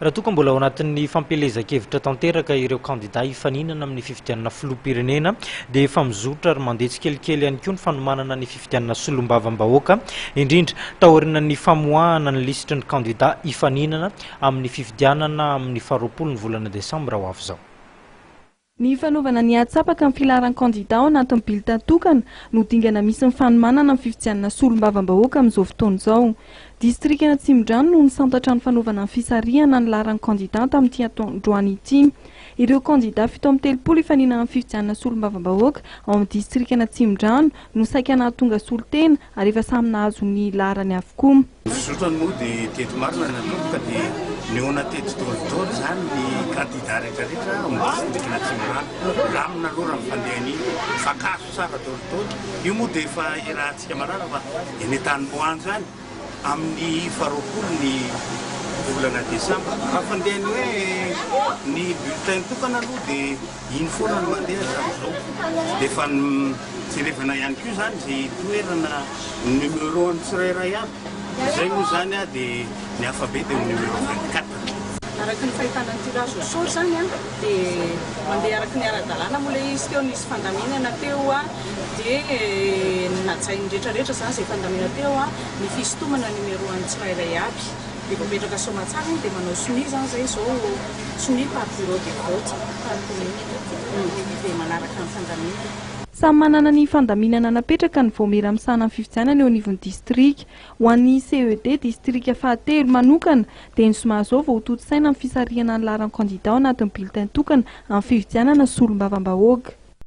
Raha toa ka mbola ao anatin'ny fampielezan-kevitra tanteraka ireo kandidà hifaninana amin'ny fifidianana filoham-pirenena dia efa mizotra ary mandeha tsikelikely ihany koa ny fanomanana ny fifidianana solombavambahoaka, indrindra taorian'ny famoahana ny lisitry ny kandidà hifaninana amin'ny fifidianana amin'ny faharoapolo ny volana desambra ho avy izao. Ny fanaovana ny antsapaka ny filaharan'ny kandidà ao anatin'ny bulletin tokana no dingana misy ny fanomanana ny fifidianana solombavambahoaka amin'izao fotoana izao. Distrikan'Atsimondrano no nisantatra ny fanaovana ny fisarihana ny laharan'ny kandidà tamin'ity androany ity. Ireo kandidà 37 hifaninana amin'ny fifidianana solombavambahoaka ao amin'ny distrikan'Atsimondrano no saika nahatonga solontena ary efa samy nahazo ny laharany avokoa. Ny fizotrany moa dia teto marina nanomboka dia nihaona teto daholo daholo izany ny kandida rehetra rehetra ao amin'ny distrikan'Atsimondrano. Milamina aloha raha ny fandehany, mifankahazo tsara daholo daholo. Io moa dia efa iarahantsika mahalala fa eny Antanimboanjo any amin'ny faharoapolo ny volana desambra. Raha fandehany hoe ny bulletin tokana aloha dia iny foana no mandeha hatramin'izao. Dia efa jerevana ihany koa izany izay toerana numéro an'ny tsirairay avy. Izay moa izany dia ny afabe dia ny numéro 24. Araka ny fahitana ny tirage au sort izany dia mandeha araka ny ara-dalàna moa ilay izy, teo nisy fandaminana teo dia najain'ny rehetra rehetra izany izay fandaminana teo, ny fisintomana numéro an'ny tsirairay avy. Dia voapetraka soamatsara iny dia manao sonia izany izay izao, sonia par bureau de vote par commune dia manaraka ny fandaminana. Samy manana ny fandaminana napetraka ny vaomiera misahana ny fifidianana eo anivon'ny distrika. Ho an'ny CED distrika fahatelo manokana dia ny zoma izao vao hotontosaina ny fisarihana ny laharan'ny kandida ao anatin'ny bulletin tokana amin'ny fifidianana solombavambahoaka.